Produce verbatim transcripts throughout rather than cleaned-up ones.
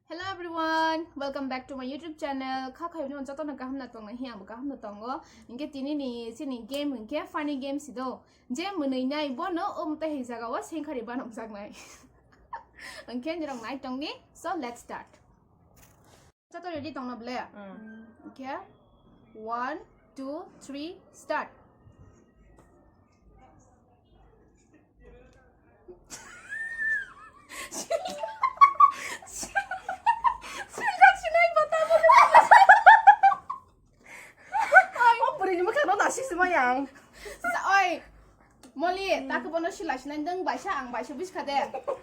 Hello everyone, welcome back to my YouTube channel. Kha khaibini jotono kaham na tongo, hi ang bo kaham na tongo. Hinkhe tini ni chini game hinkhe funny game si do. Je mwnwi nai bono o mwtai hai jaga o sengkhari banok jaknai. Hinkhe nirok nai tongni. So let's start. Joto ready tongna ble? Mm. Hinkhe one, two, three, start. Siljak sinai bata mo. Oi. O bwrwini mwkhangno nasi sima yang. Sa-, oi. Moli, tak bono sila sinai dong baisa ang baisa biskha de.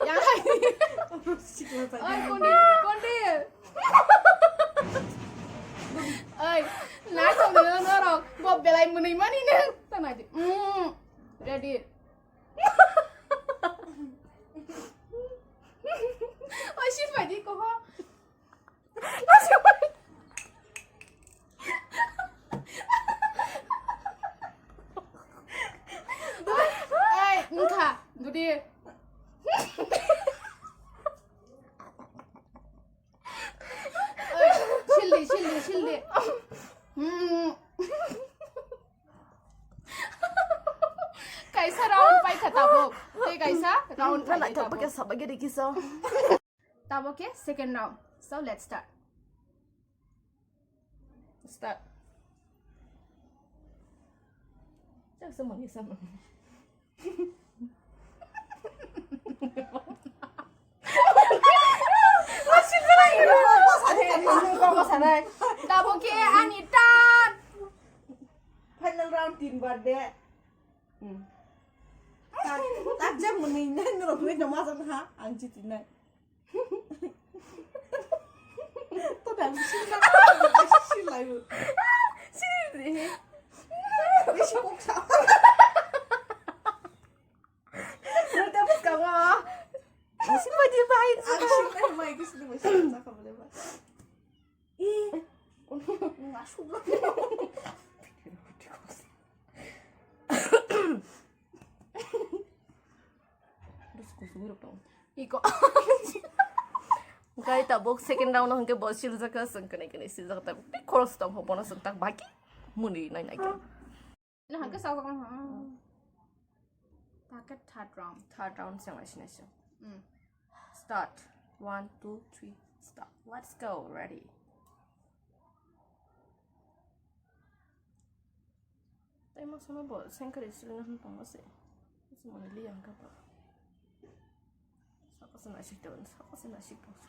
Yang hai. Sikla ta. Oi, kondi, kondi. Oi, nai tong de norok. Bo belai mwnwi mani ne. Ta nai di. Mm. Ready. Oi, sit bai di ko ho. Ai, wngkha, dudi. Ai, sildi, sildi, sildi. Hmm. Kaisa round paikha tabuk. Tei kaisa round paikha tabuk. Tabuk khe second round. So let's start. Start. Chak sama ni sama. Tabuk khe ani turn. Final round tin bar de. Hmm. Tak, tak jam mwnwi nai norok nai no majak ha ang jitinai. To dan sila, sila yo. Sini. Bisi kok sa. Rute bus ka mo. Bisi mo di bai. Ang sila mai gusto mo sa sa ka mo ba. Ih, ngasuk. Terus kusuk rok tong. Iko. Kai tabuk second round no hwnkhe bo siljak kha, chwng kwnwi kwnwi siljak tabuk. Tei khoroksa tong pho bono chwng tak baki mwnwi nai nai khe. Nahar khe sajak nang. Take third round. Third round se nai sinai se. Mm. Start. One, two, three, start. Let's go. Ready. Tei ma sono bo sengkari siling han tong se. Mani liya hwnkha bo. Saka se naisik tongo, saka se naisik tongo.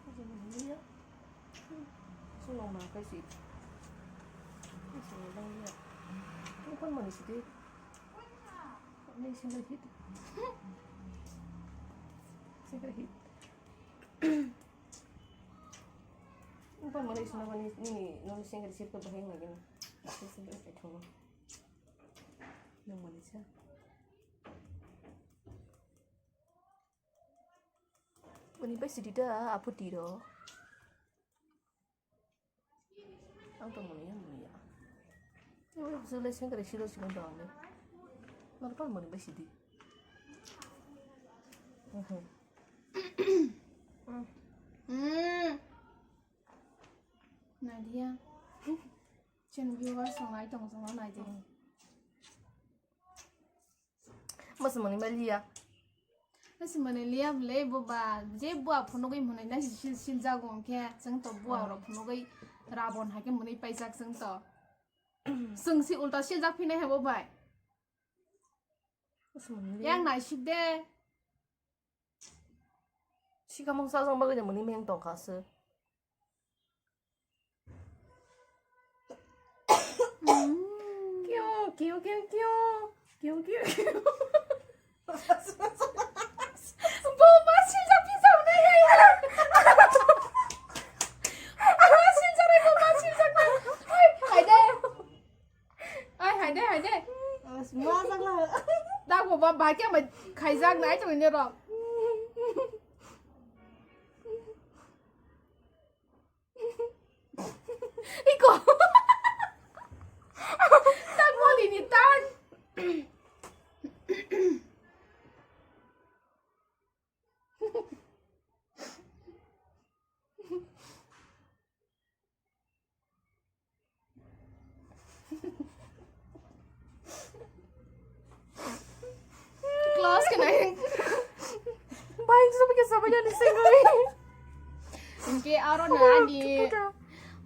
Saka se mani liya. Sulong ma kai si. Saka se mani liya. Tungkol mani si di. Ni single hit. Single hit. Tungkol mani single mani ni, ni, no single hit ko bahai lagi na. Single hit ko. Nang mani sa. Mani bai sidi da, apo tiro. Ang to mani ya, mani ya. Tei bai bwswk lai sengkari siro siro dong ni. Normal mani bai sidi. Mhm. Mm. Nadia. Chini viewers rok nai tong, chwngno nai di. Masa mani bai liya. Masa mani liya bwle bo ba, je bua phunugwi mwnwi nai sil, sil, siljago hwnkhe, chwng to bua rok phunugwi Rabon hai khe mwnwi paijak chwng to. Chwng si ulta siljak phinai hai bo bai. Masa mani liya. Yang naisik de. Sikhamung sajang bagwi mwnwi meng tongkha se. Kiu, kiu, kiu, kiu. Kiu, kiu, kiu. Bo ma siljak phi jao nai hai. Bo ma siljak nai, bo ma siljak nai. Hai, hai de. Ai, hai de, hai de. As, ma sakla. Dak bo ba, ba khe ma khaijak nai to ni ro. Iko. Tak moli ni tan. Hinkhe oro no ani,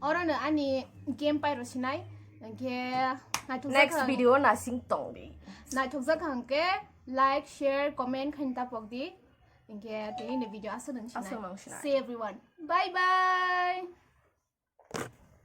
oro no ani game pai rw sinai. Hinkhe naithok jak next ang, video nasing tong di. Naithok jak ang khe like, share, comment khaina tapok di. Hinkhe tini ni video aswk nang sinai. Aswk nang sinai. See everyone. Bye bye.